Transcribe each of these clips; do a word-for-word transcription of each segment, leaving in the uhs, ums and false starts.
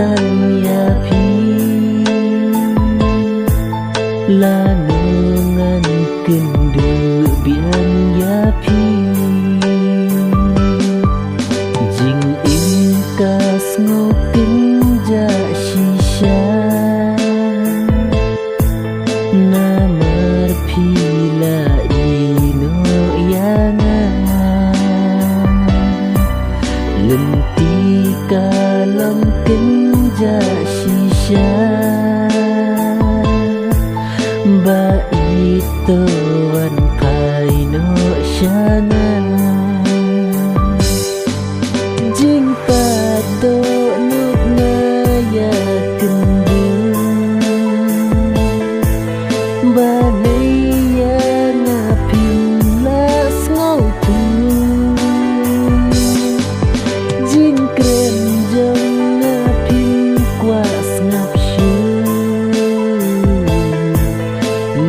ïa phi, lano ngan kynduh biang ïa phi. Jingim ka sngew kynjah shisha, namar phi la ïehnoh ïa nga. Lynti ka long kynjah shisha, ba ito wan phai noh sha nga. Jingpatdohnud nga ïa kynduh, balei ïa nga phim lah sngewthuh. Jingkren jong nga phim kwah sngap shuh,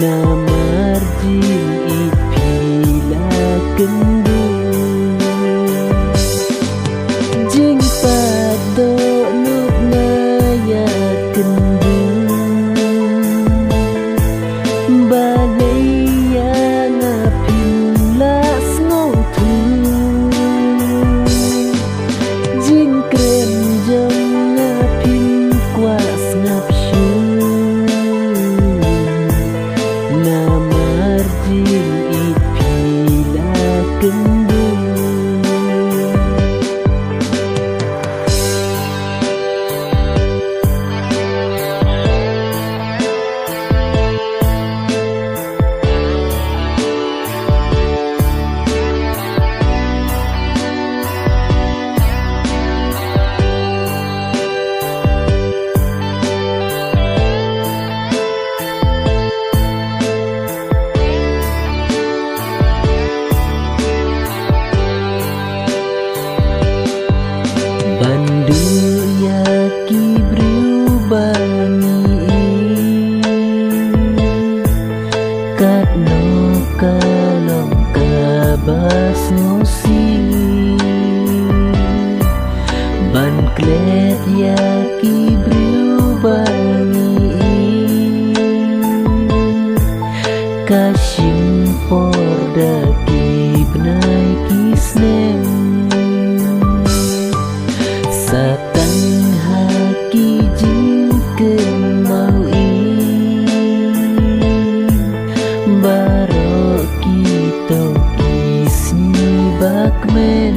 namar jingïeit phi la kynduh. Jingpatdohnud nga ïa kynduh, balei ïa nga phim lah sngewthuh. Jingkren jong nga phim kwah sngap shuh, namar jingïeit phi la kynduh. Ban duh ïa ki briew ba ngi ïeit, katno ka long kaba sngewsih. Ban klet ïa ki briew ba ngi ïeit, ka shim por da ki bnai ki snem. Sa tang ha ki jingkynmaw ïing, baroh kito ki sngi ba kmen.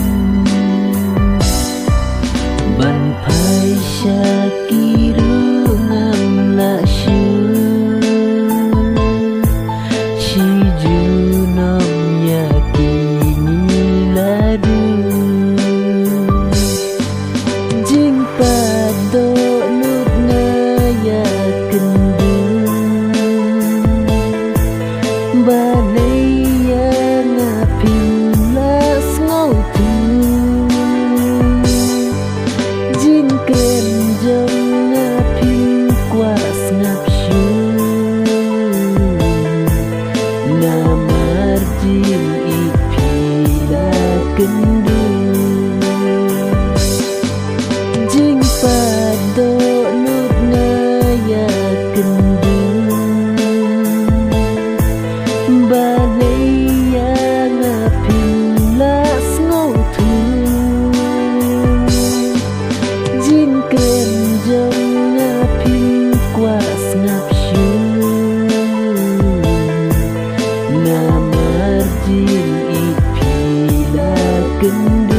Ban phai sha ki ruh ngam lah shuh, shi junom ïa ki ngi la duh. Jingpatdohnud nga ïa kynduh, balei ïa nga phim lah sngewthuh. Jingkren jong nga phim kwah sngap shuh, namar jingïeit phi la kynduh. Jingpatdohnud nga ïa kynduh, balei ïa nga phim lah sngewthuh. Jingkren jong nga phim kwah sngap shuh, namar jingïeit phi la kynduh.